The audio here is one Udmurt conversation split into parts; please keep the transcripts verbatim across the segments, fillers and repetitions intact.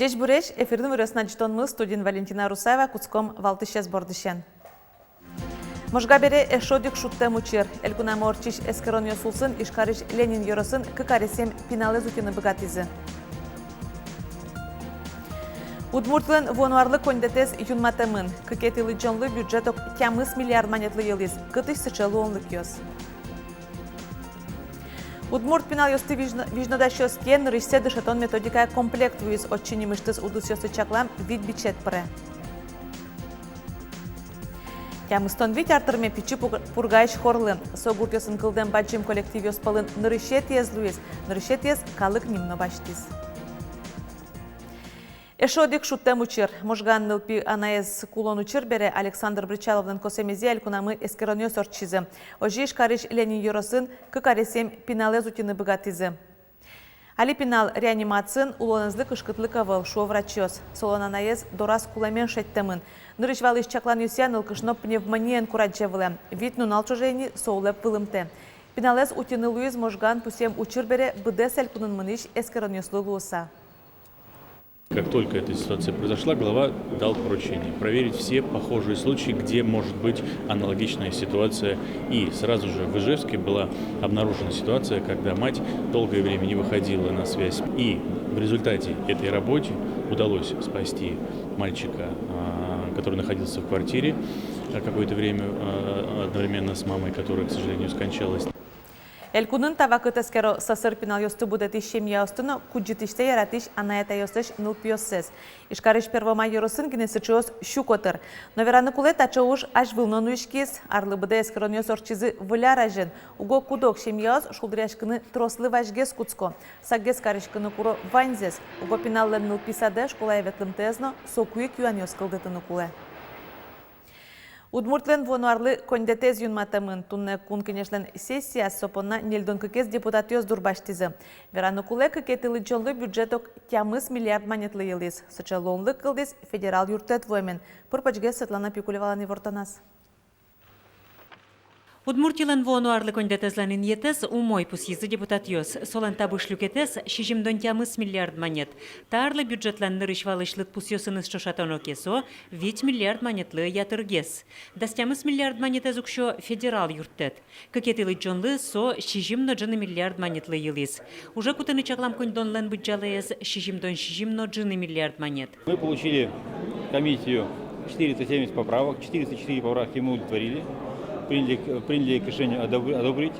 Ӟечбуресь! Эфирын «Иворъёс» но ӝытонмы, студиын Валентина Русаева. Кутском валтӥсез бордысен. Можга бере эшшо одӥг шудтэм учыр. Элькунамы ортчись эскеронъёс улсын Ижкарысь Ленин ёросын кык аресъем пиналэз утьыны быгатӥзы. Удмуртилэн вуоно арлы коньдэтэз юнматэмын. Кыкетӥ лыдӟонлы бюджет ог тямыс миллиард манетлы йылӥз. Кытысь сыӵе луонлыкъёс? Удмурт пиналъёсты визьно-, визьнодасьёс киен нырысьсэ дышетон-методикая комплект вуиз. Отчы нимысьтыз удысъёслы чаклам вить бичет пыре. Тямыстон вить ар тырме Пичи Пуг-, Пургаысь хорлы. Со гуртъёсын кылдэм бадӟым коллективъёс пӧлын нырысетӥез луиз. Нырысетӥез калык ним но басьтӥз. Эшшо одӥг шудтэм учыр. Можгаын нылпи анаез кулон учыр бере Александр Бречаловлэн косэмезъя элькунамы эскеронъёс ортчизы. Озьы Ижкарысь Ленин ёросын кык аресъем пиналэз утьыны быгатӥзы. Али пинал реанимациын, улонэзлы кышкытлык ӧвӧл, шуо врачъёс. Солэн анаез дораз кулэмен шедьтэмын. Нырысь валысь чакланъёсъя, нылкышно пневмониен курадӟе вылэм. Вить нунал ӵоже ини со улэп вылымтэ. Пиналэз утьыны луиз Можгаын пусъем учыр бере быдэс элькунын мынӥсь эскеронъёслы луыса. Как только эта ситуация произошла, глава дал поручение проверить все похожие случаи, где может быть аналогичная ситуация. И сразу же в Ижевске была обнаружена ситуация, когда мать долгое время не выходила на связь. И в результате этой работы удалось спасти мальчика, а, который находился в квартире, а, какое-то время, а, одновременно с мамой, которая, к сожалению, скончалась. Элькунын та вакытэ эскеро сӧсыр пиналъёсты будэтӥсь семьяосты но кудӟытӥсьсэ яратӥсь анай-атайёслэсь нылпиоссэс. Ижкарысь Первомай ёросын гинэ сыӵеос сю котыр. Но вераны кулэ, таӵе уж азьвыл но нуиськиз. Арлы быдэ эскеронъёс ортчизы Выль ар азьын. Уго куд-ог семьяос шулдыръяськыны трослы вазьгес кутско. Сакгес кариськыны куро ваньзэс. Уго пиналлэн нылпи садэ, школае ветлымтэез но соку ик юанъёс кылдытыны кулэ. Удмуртилэн вуоно арлы коньдэтэз юнматэмын. Туннэ Кун Кенешлэн сессияз со понна ньыльдон кыкез депутатъёс дурбасьтӥзы. Вераны кулэ, кыкетӥ лыдӟонлы бюджет ог тямыс миллиард манетлы йылӥз. Сыӵе луонлык кылдӥз федерал юрттэт вуэмен. Пыр-почгес Светлана Пикулевалэн ивортоназ. Удмуртилэн вуоно арлы коньдэтэзлэн инъетэз умой, пусйизы депутатъёс. Солэн табыш люкетэз сизьымдон тямыс миллиард манет. Та арлы бюджетлэн нырысь валысь лыдпусъёсыныз ӵошатоно ке, со вить миллиард манетлы ятыргес. Дас тямыс миллиард манетэз уксё федерал юрттэт. Кыкетӥ лыдӟонлы со сизьым но ӝыны миллиард манетлы йылӥз. Уже кутыны чаклам коньдонлэн быдӟалаез сизьымдон сизьым но ӝыны миллиард манет. Мы получили комиссию, четыреста семьдесят поправок, четыреста четыре поправки мы удовлетворили, приняли к, приняли к решению одобр-, одобрить.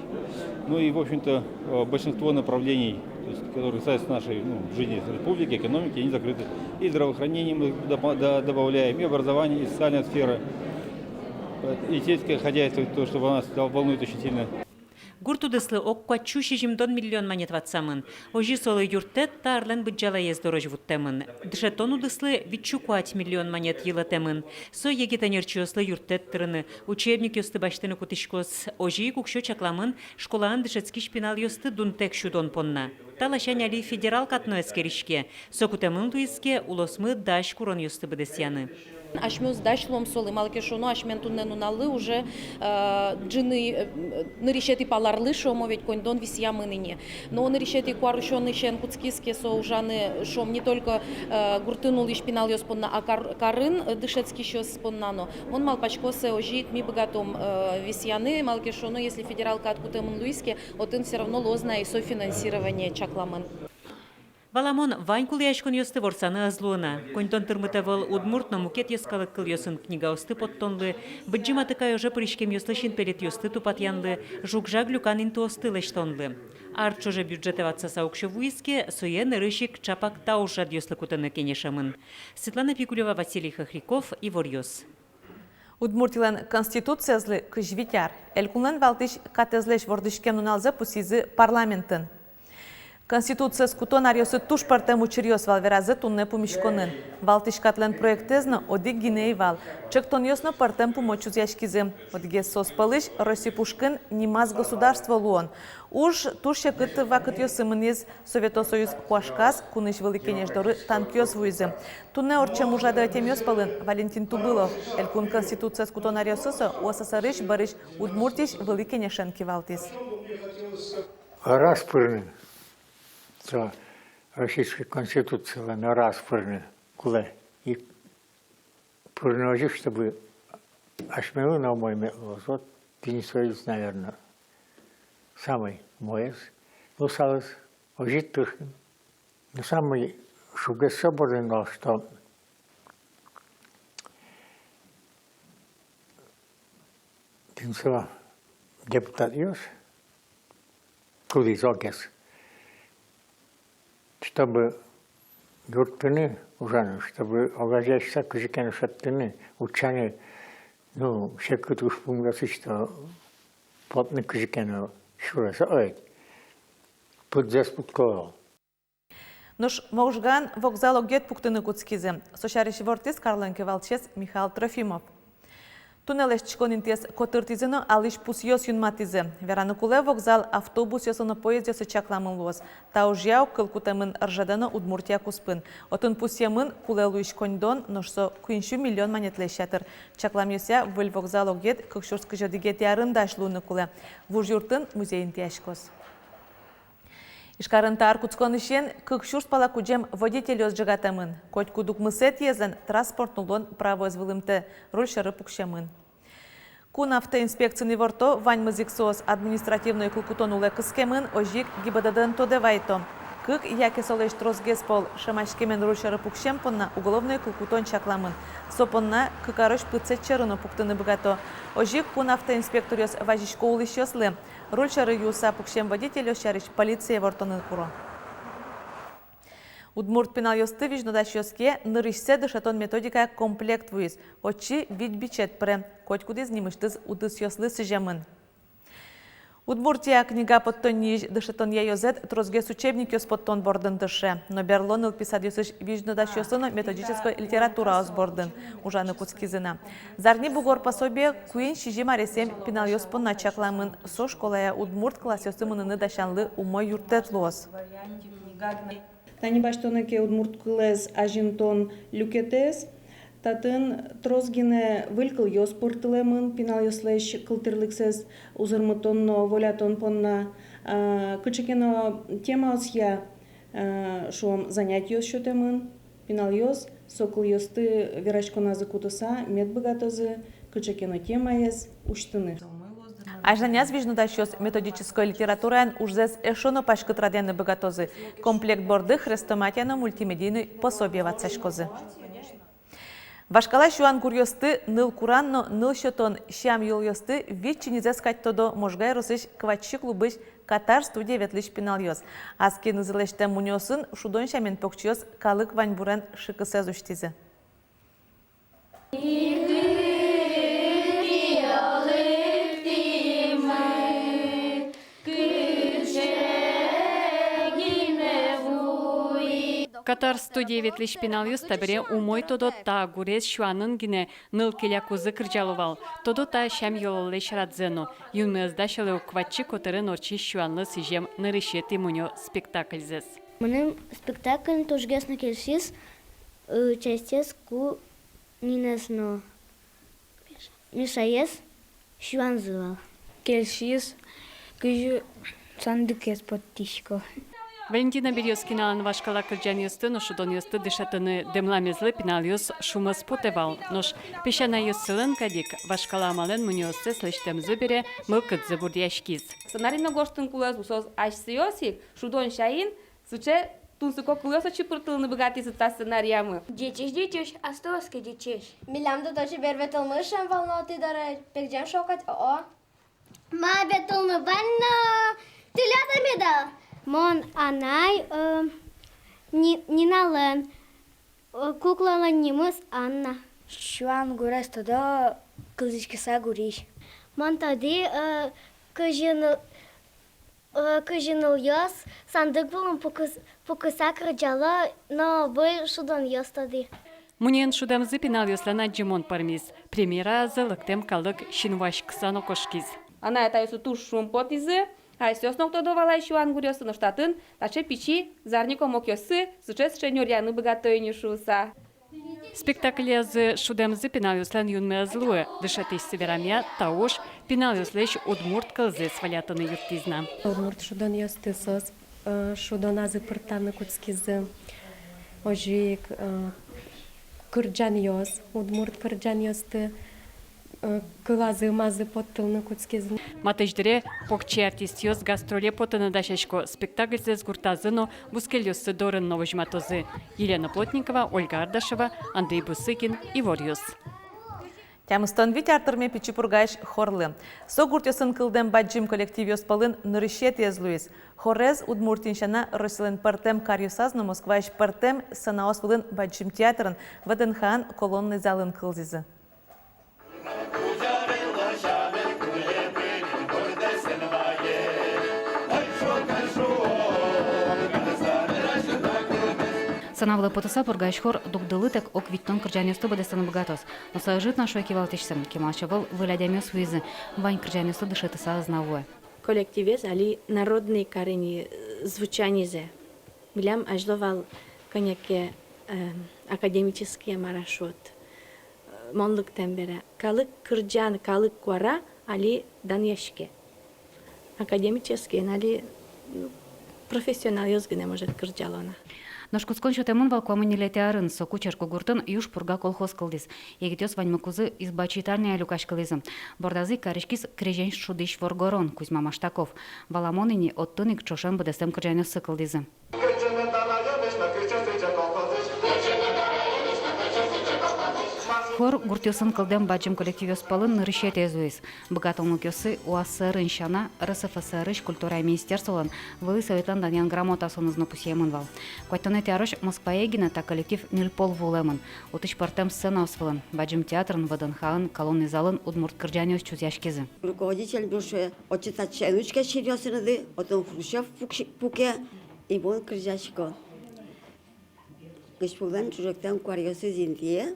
Ну и, в общем-то, э, большинство направлений, то есть, которые касаются нашей, ну, жизни республики, экономики, они закрыты. И здравоохранение мы допо-, до-, добавляем, и образование, и социальная сфера, э, и сельское хозяйство, то, что нас волнует очень сильно. Гурт удыслы ог куать сю сизьымдон миллион манет ватсамын. Озьы солы юрттэт та арлэн быдӟалаез дорозь вуттэмын. Дышетон удыслы вить сю куать миллион манет йылэтэмын. Со егит ӧнерчиослы юрттэт тырыны, учебникъёсты басьтыны кутӥськоз. Озьы ик уксё чакламын школаын дышетскись пиналъёсты дунтэк сюдон понна. Та ласянь али федерал кат но эскериське. Со кутэмын луиз ке, улосмы дась куронъёсты быдэсъяны. Асьмеос дась луом солы, малы ке шуоно, асьмелэн туннэ нуналлы уже, э, ӝыны, э, нырысетӥ паларлы, шуом, ведь коньдон висъямын ини. Но нырысетӥ куарусёнысен кутскиз ке со ужаны, шуом, не только, э, гуртын улӥсь пиналъёс понна, а кар-, карын, э, дышетскисьёс понна но. Мон малпасько, сое озьы ик ми быгатом, э, висъяны, малы ке шуоно, если федерал кат кутэмын луиз ке, отын всё равно луоз на и софинансирование чакламын. Валамон, вань кулэяськонъёсты ворсаны ӧз луы на. Коньдон тырмыт ӧвӧл удмурт но мукет йӧскалык кылъёсын книгаосты поттонлы, Быдӟым Атыкай оже пыриськемъёслы синпелетъёсты тупатъянлы, жуг-жаг люкан интыосты лэсьтонлы. Ар ӵоже бюджетэ ватсаса уксё вуиз ке, сое нырысь ик ӵапак та ужрадъёслы кутыны кенешемын. Светлана Пикулева, Василий Хохряков, «Иворъёс». Удмуртилэн Конституциезлы кызь вить ар. Элькунлэн валтӥсь катэзлэсь вордӥськем нуналзэ пусйизы парламентын. Конституциез кутон аръёсы туж пӧртэм учыръёс вал, веразы туннэ пумиськонын. Валтӥсь катлэн проектэз но одӥг гинэ ӧй вал. Ӵектонъёс но пӧртэм пумо чузъяськизы. Одӥгез соос пӧлысь Россия пушкын нимаз государство луон. Уж туж секыт вакытъёсы мынӥз. Совето Союз куашказ, Кунысь Вылӥ Кенеш доры танкъёс вуизы. Туннэ ортчем ужрадэ ӧтемъёс пӧлын Валентин Тубылов. Элькун Конституциез кутон аръёсы со УССР-ысь бӧрысь Удмуртиысь Вылӥ Кенешен кивалтӥз. Араз пырыны. Со Российской Конституцилэн но раз пырыны кулэ. И пырыны озьы, чтобы асьмелы но умой мед луоз. Вот тӥни соиз, наверно, самой умоез луысалыз, озьы тыршим. Но самой шуггес со бордын вал, что тӥни со депутатъёс, кудӥз огез, чтобы юрттыны ужаны, чтобы огазеяськыса кызьы ке но шедьтыны, утчаны, ну, секыт ужпумъёсысь, что потыны кызьы ке но сюрес, ой, пыдзэс пуктыло. Нош Можгаын вокзал огъет пуктыны кутскизы. Со сярысь ивортӥз карлэн кивалтӥсез Михаил Трофимов. Туннэ лэсьтӥськон интыез котыртӥзы но алӥсь пусъёс юнматӥзы. Вераны кулэ, вокзал автобусъёслы но поездъёслы чакламын луоз. Та ужъя огкыл кутэмын РЖД но Удмуртия куспын. Отын пусъемын кулэ луись коньдон, нош со куинь сю миллион манетлэсь ятыр. Чакламъёсъя, выль вокзал огъет кык сюрс кызь одӥгетӥ арын дась луыны кулэ. Вуж юртын музей интыяськоз. Ижкарын та ар кутсконысен кык сюрс пала кудӟем водительёс ӝегатэмын. Котькуд укмысэтӥезлэн транспорт нуллон правоез вылымтэ, руль сьӧры пуксемын. Кун автоинспекциын иворто: ваньмыз ик соос административной кыл кутон улэ кыскемын, озьы ик ГИБДД-ын тодэ вайто. Кык яке солэсь тросгес пол шӧмаськемен руль сьӧры пуксем понна уголовной кыл кутон чакламын. Со понна кык арозь пытсэт сьӧры но пуктыны быгато. Озьы ик кун автоинспекторъёс вазисько улӥсьёслы. Руль сьӧры юыса пуксем водительёс сярысь полицие ивортыны куро. Удмурт пиналъёсты визьнодасьёс ке, нырысьсэ дышетон методикая комплект вуиз. Отчы вить бичет пыре, котькудӥз нимысьтыз удысъёслы сӥземын. «Удмуртия» книга поттонниысь дышетонъя ёзэт тросгес учебникъёс поттон бордын тырше. Но берло нылпи садъёсысь визьнодасьёслы но методической литератураос бордын ужаны кутскизы на. «Зарни бугор» пособие куинь-сизьым аресъем пиналъёс понна чакламын. Со школае удмурт классъёсы мыныны дасянлы умой юрттэт луоз. Тани басьтоно ке удмурт кылэз азинтон люкетэз, татын трос гинэ выль кылъёс пыртылэмын пиналъёслэсь кылтырлыксэс узырмытон но волятон понна. А, кыӵе ке но темаосъя, а, шуом, занятиос сётэмын. Пиналъёс со кылъёсты вераськоназы кутыса мед быгатозы кыӵе ке но темаез усьтыны. Азьланяз визьнодасьёс методической литератураен ужзэс эшшо но паськыт радъяны быгатозы. Комплект борды хрестоматия но мультимедийной пособие ватсаськозы. Вашкала сюан гуръёсты, ныл куран но ныл сётон сям-йылолъёсты вить чиньызэс кадь тодо Можга ёросысь «Кватчи» клубысь «Катар» студие ветлӥсь пиналъёс. Ас киынызы лэсьтэм мунёосын шудон сямен покчиос калык ваньбурен шыкысэз усьтӥзы. «Катар» студие ветлӥсь пиналъёс табере умой тодо та гурез сюанын гинэ, ныл келякузы кырӟало вал. Тодо та сям-йылоллэсь радзэ но. Юнме ӧз дасялэ ук «Кватчи» котырын ортчись сюанлы сӥзем нырысетӥ мунё спектакльзэс. Мыным спектакль тужгес но кельшиз, э, частез, ку нинэз но мешаез сюанзы вал. Кельшиз, кызьы сандыкез поттӥсько. Валентина Берёзкиналэн вашкала кырӟанъёсты но шудонъёсты дышетыны дэмламезлы пиналъёс шумпотэ вал. Нош песянайёссылэн кадь ик вашкала амалэн мунёоссэс лэсьтэмзы бере мылкыдзы бурдъяськиз. Сценарий но гожтыны кулэ луоз, асьсэос ик шудон сямен сыӵе тунсыко кылъёс отчы пыртылыны быгатӥзы та сценариямы. Ӟечесь, ӟечесь, астэ оске ӟечесь. Милям тодо чебер ветылмы шуэм вал но тӥ доры пегӟем шокать, о-о. Ма ветылмы вань но, тӥляд-а меда? Мон анай, э, Ни-, Ниналэн, э, куклалэн нимыз Анна. Сюан гурез тодо кылзӥськыса гурись. Мон тодӥ, э, кызьы ны-, э, кызьы нылъёс сандык вылын пукыс-, пукыса кырӟало, но выль шудонъёс тодӥ. Мунёен шудэмзы пиналъёслэн адӟымон пӧрмиз. Премьеразы лыктэм калык синвуаськыса но кошкиз. Анай-атайёслы туж шумпотӥзы, асьсэос но уг тодо вал ай сюан гуръёсты, нош татын таӵе пичи зарни комокъёсты сыӵе-сыӵе нёръяны быгато ини шуыса. Спектаклязы шудэмзы пиналъёслэн юнме ӧз луы. Дышетӥсьсы верамъя, та уж пиналъёслэсь удмурт кылзэс волятыны юрттӥз на. Удмурт шудонъёсты соос Э, шудоназы пыртаны кутскизы. Озьы ик, э, кырӟанъёс, удмурт кырӟанъёсты, э, кылазы-мазы поттылыны кутскизы. Матысь дыре покчи артистъёс гастроле потыны дасясько, спектакльзэс гуртазы но, бускельёссы дорын но возьматозы. Елена Плотникова, Ольга Ардашева, Андрей Бусыгин, «Иворъёс». Тямыстон вить ар тырме Пичи Пургаысь хорлы. Со гуртъёсын кылдэм бадӟым коллективъёс пӧлын нырысетӥез луиз. Хорез Удмуртиын сяна Россилэн пӧртэм каръёсаз но Москваысь пӧртэм сценаос вылын бадӟым театрын, ВДНХ-ын, колонный залын кылзӥзы. Сцена вылэ потыса, Пургаысь хор дугдылытэк ог витьтон кырӟанъёсты быдэстыны быгатоз. Но со ӧжыт на, шуэ кивалтӥсьсы, кемалась ӧвӧл выль адямиос вуизы, вань кырӟанъёсты дышетыса ӧз на вуэ. Коллективез али народный карыны, э, звучанизэ. Милям азьло вал кӧня ке, э, академический, мар-а шуод, э, мон лыктэм бере. Калык кырӟан, калык куара али данъяське. Академический али, ну, профессионалъёс гинэ, может, кырӟало на. Нош кутскон сётэмын вал куамын ньылетӥ арын. Соку черкогуртын «Юш Пурга» колхоз кылдӥз. Егитъёс ваньмыкузы изба-читальняе люкаськылӥзы. Бордазы ик кариськиз крезен шудӥсь воргорон Кузьма Маштаков. Валамон ини, отын ик ӵошен быдэстэм кырӟанъёссы кылдӥзы. Хор гуртъёсын кылдэм бадӟым коллективъёс пӧлын нырысетӥез луиз. Быгатонлыкъёссы УАССР-ын сяна, РСФСР-ысь культурая министерстволэн, Вылӥ Советлэн данъян грамотаосыныз но пусъемын вал. Куатьтонэтӥ арозь Москвае гинэ та коллектив ньыль пол вуылэмын. Отысь пӧртэм сценаос вылын, бадӟым театрын, ВДНХ-ын, колонный залын удмурт кырӟанъёс чузъяськизы. Руководитель дыр шуэ: отчы-татчы эн учке синъёсыныды, отын Хрущёв пукси-, пуке, и мон кырӟасько. Кызьпулэн ӵужектэм куаръёсыз интые,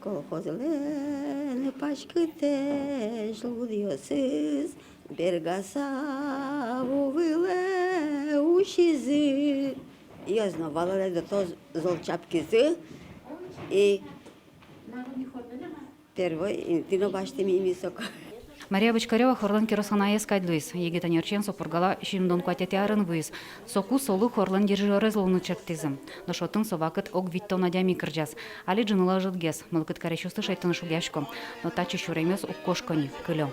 колхозлэн паськытэсь лудъёсыз бергаса ву вылэ усизы. Ёзно валалэ до то зол чапкизы. И первой инты но басьтӥмы ми соку. Мария Бочкарёва хорлэн кирос анаез кадь луиз. Егит ӧнерчиен со Пургала сизьымдон куатетӥ арын вуиз. Соку солы хорлэн дирижёрез луыны чектӥзы. Нош отын со вакыт ог витьтон адями кырӟаз. Али ӝыныла ӧжытгес, мылкыд карисьёсты шедьтыны шугъясько. Но татчы сюремъёс уг кошко ни, кылё.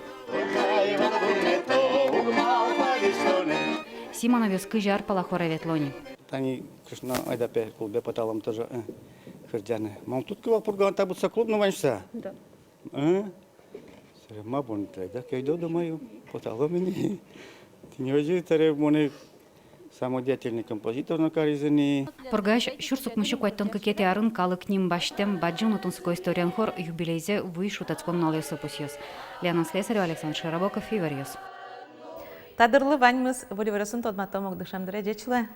Симоновъёс кызь ар пала хоре ветло ни. Тани кышно, айда пе, клубе поталом тоже, э, кырӟаны. Мон тодӥсько вал Пургаын та быдӟа клуб но вань шуса. Да. Э? Собере ма бон, айда ке, ойдо, думаю, поталом ини. Тӥни озьы табере монэ самодеятельный композитор но каризы ни. Пургаысь сюрс укмыссю куатьтон кыкетӥ арын калык ним басьтэм, бадӟым но тунсыко историен хор юбилейзэ вуись шутэтскон нуналъёсы пусъёз. Лена Слесарева, Александр Широбоков, «Иворъёс». Та дырлы ваньмыз. Выль иворъёсын тодматом ук дышем дыре. Ӟеч луэ.